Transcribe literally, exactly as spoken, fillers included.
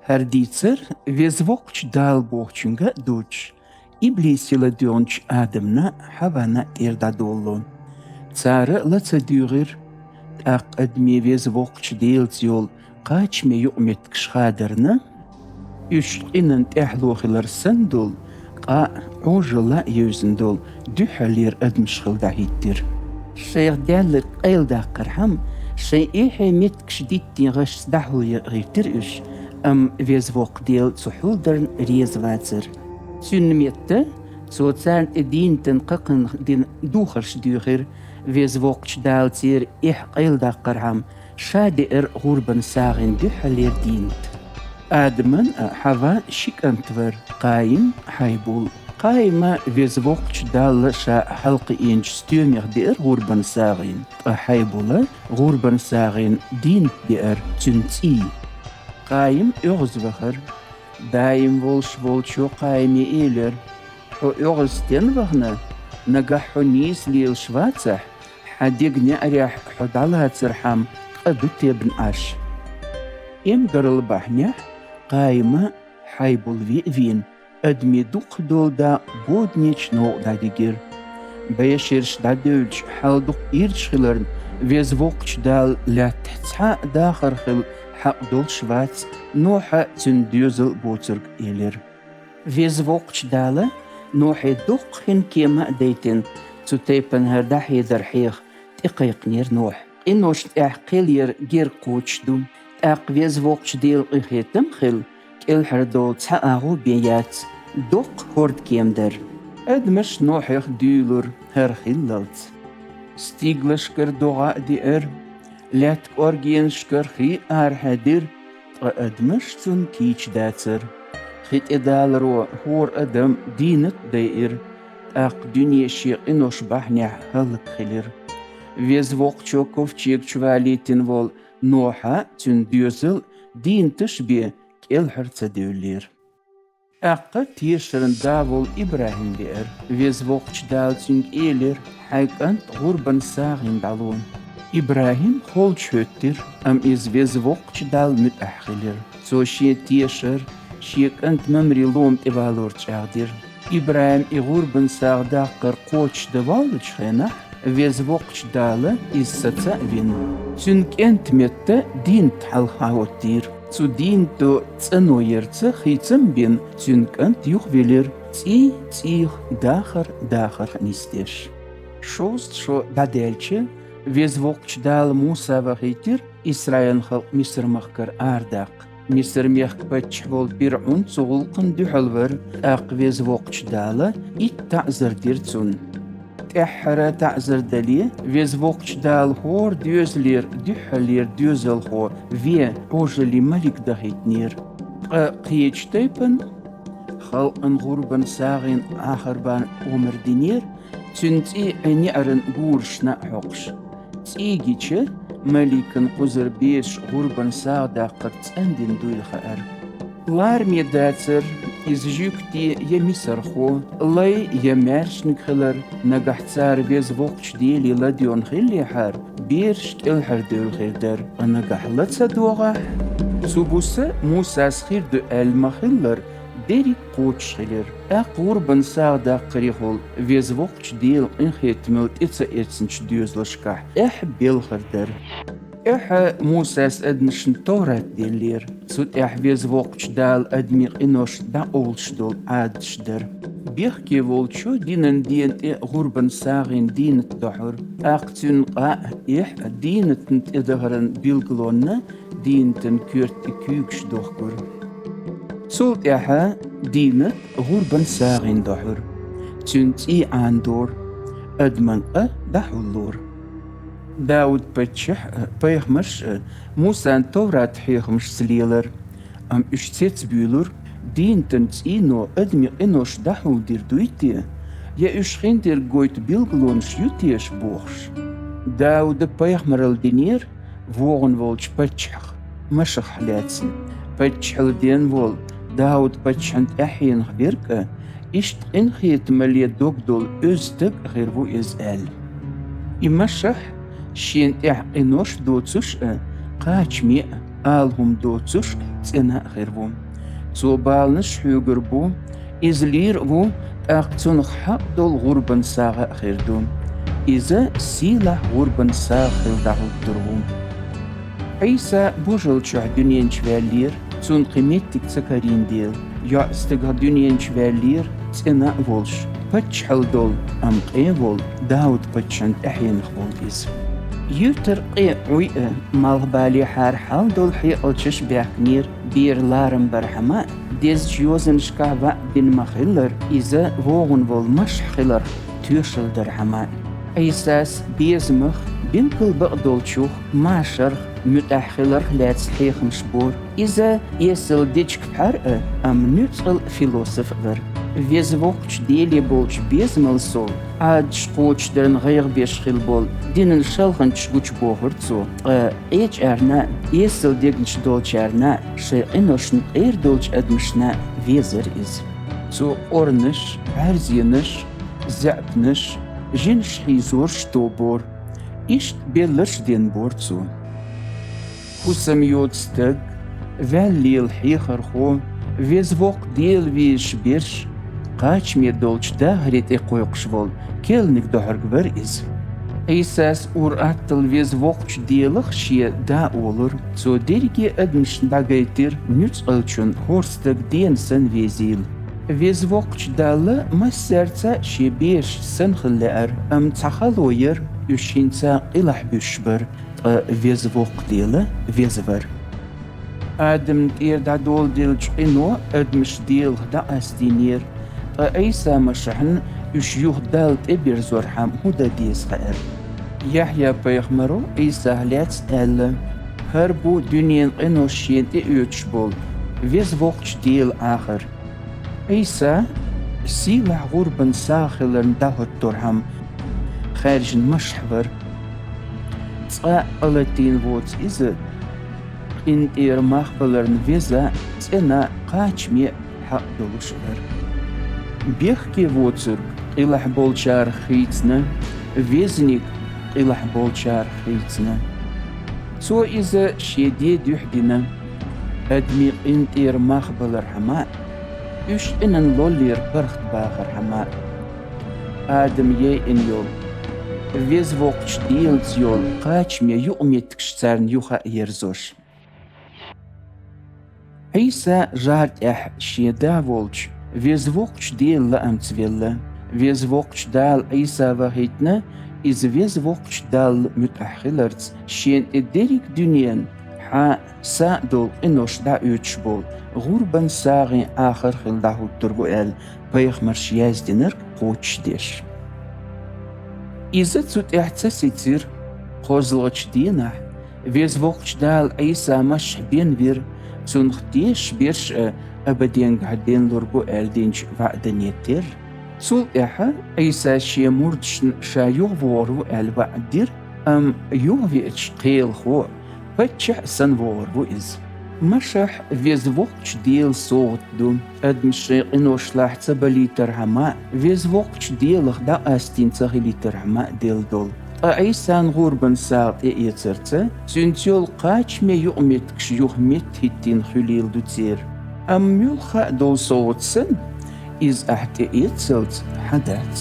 ХӀара дийцар Веза Воккхача Дала бохучунга а доцуш, иблисе ладоьгӀначу Адамна а, Хьавана а тӀера дӀадолало. Цара ла ца дуьйгӀира, тӀаккха адаме Веза Воккхачу Делаца йолу кхачаме юкъаметтигаш хадарна, уьш къинан тӀаьхьало хилар санна долу, къа а, Ӏожалла а евзина долу дуьххьарлера адамаш хила дӀахӀиттира. Шайх даьлларг къайладаккхархьама, шайн эхье меттигаш диттина гӀашца дӀахьулъян гӀиртира уьш, амма Веза Воккха Дела цу хьулдарна реза вацара. Цуьнан метта, цо царна тӀе дийнатан кхакханах дина духарш дуьйхира, Веза Воккхачу Дала церан эхь къайладаккхархьама, ша деара гӀурбан сагӀина дуьххьарлера дийнат. Адаман а, Хьаван а ши кӀант вара: Къаим, Хьайбул. Къаима Веза Воккхачу Далла ша хьалакхиъначу стоьмех деара гӀурбан сагӀина, ткъа Хьайбула гӀурбан сагӀина дийнат деара цуьнан цӀий. Къаим оьгӀазвахара. Даим волуш волчо Къаиме элира: «Хьо оьгӀаз стенна вахана? Нагахь хьо нийса лелаш вацахь, хьан деган неӀарехь хьо дӀалацархьама, къа ду тебна Ӏаш». Эмгаралла бахьанехь Къаима Хьайбул виъ вийна, адаме дукхах долу дакъа боданечу новкъа дӀадигира. Бешераш дӀадевлча, хьал дукха ирча хиларна, Веза Воккхачу Дала лаьттахь цхьа а дахар хила хьакъ долуш вац, Нохьа а, цуьнан доьзал а боцург элира. Веза Воккхачу Дала Нохье доккха хин кема а дайтина, цу тайпана хӀара дӀахьедар хьеха, тӀекхайкхинера Нохь. Къиношна тӀехь кхел яр герга кхочуш ду. ТӀаккха Веза Воккхачу Делан къинхетам а хилла, кӀелхьардовла цхьа агӀо бен яц, доккха хӀордкема дара. Адамаш Нохьех дуьйлура хӀара хиллалц. Стиглашкара догӀа а деара, лаьтта кӀоргенашкара хи а арахьаьдира, ткъа адамаш цунна кийча дацара. Хи тӀедаларо хӀора адам дийнат а дайира, тӀаккха дуьне шен къинош бахьанехь хӀаллакхилира. Веза Воккхачо ковчега чу валийтина волу Нохьа а, цуьнан доьзал а дийнаташ а бен кӀелхьара ца девллера. ТӀаккха тешаран да волу ИбрахӀим веара. Веза Воккхачу Дала цуьнга элира: «Хьайн кӀант гӀурбан сагӀина дӀало». ИбрахӀим холчу хӀоьттира, амма иза Веза Воккхачу Далла муьтӀахь хилира. Цо шен тешар шен кӀант Мамре лома тӀе валорца чӀагӀдира. ИбрахӀим и гӀурбан сагӀа даккхар кхочушдан воллучу хенахь, Веза Воккхачу Дала иза саца а вина, цуьнан кӀентан метта дийнат хьалха хӀоттийра. Цу дийнато цӀано ярца хийцам а бина, цуьнан кӀант юхавелира, цӀий цӀийх, дахар дахарх нисдеш. Шовзткъа шо дӀадаьлча, Веза Воккхачу Дала Муса вахийтира Исраилан халкъ Мисар-махкара арадаккха. Мисар-мехкан паччахь волу ПирӀун цу гӀуллакхна дуьхьал вара, тӀаккха Веза Воккхачу Дала итт таӀзар дира цунна. ТӀаьххьара таӀзар дале, Веза Воккхачу Дала хӀора доьзалера дуьххьарлера доьзалхо вен Ӏожаллин малик дахийтинера. Ткъа кхечу тайпана халкъана гӀурбан сагӀина ахарбан омра динера, цуьнан цӀий Ӏин неӀаран гурашна а хьокхуш. ЦӀий гича, маликан кхузара бераш гӀурбан сагӀа даккхар цӀандина дуйла хаьара. Лараме дацара, иза жуьгти я мисархо, лай я маьршаниг хилар, нагахь цара Веза Воккхачу Деле ладоьгӀна хиллехьара, бераш кӀелхьардевлла хир дара, ткъа нагахь ла ца догӀахь, цу буса Мусас хир ду аьлла ма-хиллара, дерриг кхочуш хилира. ТӀаккха гӀурбан сагӀа даккхарехула Веза Воккхачу Делан къинхетамалла тӀе ца эцначу доьзалшкахь эхь белхар дара. Эхьа Мусас адамашна Товрат деллера. Цу тӀехь Веза Воккхачу Дала адамийн къинош дӀакъовлуш долу Ӏадаташ дара. Бехке волчо динан дена тӀе гӀурбан сагӀина дийнат дохьура. ТӀаккха цуьнан къа а, эхь а дийнатна тӀедахаран билгалонна дийнатан коьрта тӀе куьйгаш дохкура. Цул тӀаьхьа дийнат гӀурбан сагӀина дохьура. Цуьнан цӀий Ӏанадора, адаман къа дӀахьуллора. Дауд-паччахь а, пайхамарш а Мусан Товрат хьехамашца лелара, амма уьш цецбуьйлура, дийнатан цӀийно адамийн къинош дӀахьулдийр дуй те, я уьш хиндерг гойту билгалонаш ю теша бохуш. Дауд-пайхамаралла динера вогӀун волчу паччахьах, Машахах лаьцна. Паччахьалла ден волу Дауд-паччахьан тӀаьхьенах верг а, иштта къинхетамалле дог долу оьзда стаг а хир ву иза аьлла. И Машах шена тӀехь къинош доцуш а, кхачаме а, ала хӀума доцуш цӀена а хир ву. Цо баланаш хьоьгур бу, иза лийр а ву, тӀаккха цунах хьакъ долу гӀурбан сагӀа а хир ду. Иза сийлахь гӀурбан сагӀа хилла дӀахӀуттур ву. Ӏийса божал чохь дуьнен чу ваьллера, цунна кхин меттиг ца карийна дела. ЙоӀ стагах дуьнен чу ваьллера, цӀена а волуш, паччахьалла долу, амма къен волу, Дауд-паччахьан тӀаьхьенах волу иза. Юьртара къен Ӏуй а, малхбалехьара хьал долу хьекъалчаш баьхкинера, бер ларам бархьама а, дезачу йозанашкахь ваӀда дина ма-хиллара, иза вогӀун волу машех хиларх тоьшалла дархьама а. Ӏийсас безамах, билггал бакъдолчух, машарх, муьтӀахь хиларх лаьцна хьехамаш бора. Иза эсала дечиг-пхьар а, амма нуьцкъала философ а вара. Веза Воккхачу Деле болчу безамал сов, Ӏадаташ кхочушдарна гӀайгӀа беш хилла болу динан шалханчаш гучубохура цо, ткъа къечарна а, эсала дегнаш долчарна а, шайн къиношна тӀера долчу адамашна а везара иза. Цо къорнаш, бӀаьрзенаш, заьӀапнаш, жинаш хьийзораш тобора. Иштта белларш а денбора цо. ХӀусам йоцу стаг, ваьлла лела хьехархо, Веза Воккха Дела везаш берш, кхачаме долчу дахаре тӀекхойкхуш волу келниг дохьург вара иза. Ӏийсас ур-атталла Веза Воккхачу Делах шен Да олура. Цо дерриге адамашна дӀагайтира нуьцкъалчун хӀора стаг дена санна везийла. Веза Воккхачу Далла массаьрца а шен бераш санна хила лаьара, амма цхьа хало яра, уьш хӀинца къилахь буьсуш бара, ткъа Веза Воккха Дела веза вара. Адамна тӀера дӀадоладеллачу къино адамаш Делах дӀакъастийнера, ткъа Ӏийса-Машахьна уьш юха Далла тӀебирзорхьама хӀун дан деза хаьара. Яхьъя-пайхамаро Ӏийсах лаьцна аьлла: «ХӀара бу дуьненан къинош шена тӀеоьцуш болу, Веза Воккхачу Делан Ӏахар». Ӏийса сийлахь гӀурбан сагӀа хиларна дӀахӀотторхьама хаьржина машех вара. Цкъа а къа латийна воцу иза, къинтӀера мах баларна веза, цӀена, кхачаме хьакъ долуш вара. Бехке воцург къилахь болчарах хийцина, везниг къилахь болчарах хийцина. Цо иза шен ден дуьхьа дина, адамийн къинтӀера мах балархьама а, уьш тӀинан лоллера паргӀат бахархьама а. Адам яйъина йолу, Веза Воккхачу Делаца йолу кхачаме юкъаметтигаш царна юха а ерзош. Ӏийса жӀар тӀехь шен Да волчу, Веза Воккхачу Делан лаамца велла. Веза Воккхачу Дала Ӏийса вахийтина, иза Веза Воккхачу Далла муьтӀахь хиларца, шена тӀе дерриг дуьненан хьан са а долу къинош дӀаоьцуш болу гӀурбан сагӀин Ӏахар хилла дӀахӀуттур бу аьлла, пайхамарша яздинарг кхочушдеш. Иза цу тӀехь ца сецира, кхозлагӀчу дийнахь Веза Воккхачу Дала Ӏийса-Машех бен вира, цунах тешаш берш а абаденгахь денлур бу аьлла динчу ваӀдане терра. Цул тӀаьхьа Ӏийсас шен мурдашна ша юхавогӀур ву аьлла ваӀда дира, амма юхавеача кхелахо а, паччахь а санна вогӀур ву иза. Машех Веза Воккхачу Делан совгӀат ду, адамаш шайн къиношлахь ца балийтархьама а, Веза Воккхачу Делах дӀакъаьстина ца хилийтархьама а делла долу. Ткъа Ӏийсан гӀурбан сагӀа тӀеэцарца, цуьнца йолу кхачаме юкъаметтигаш юха метта хӀиттийна хуьлийла ду церан. Амма муьлхха а долу совгӀат санна, иза ахь тӀеэццалц хьан дац.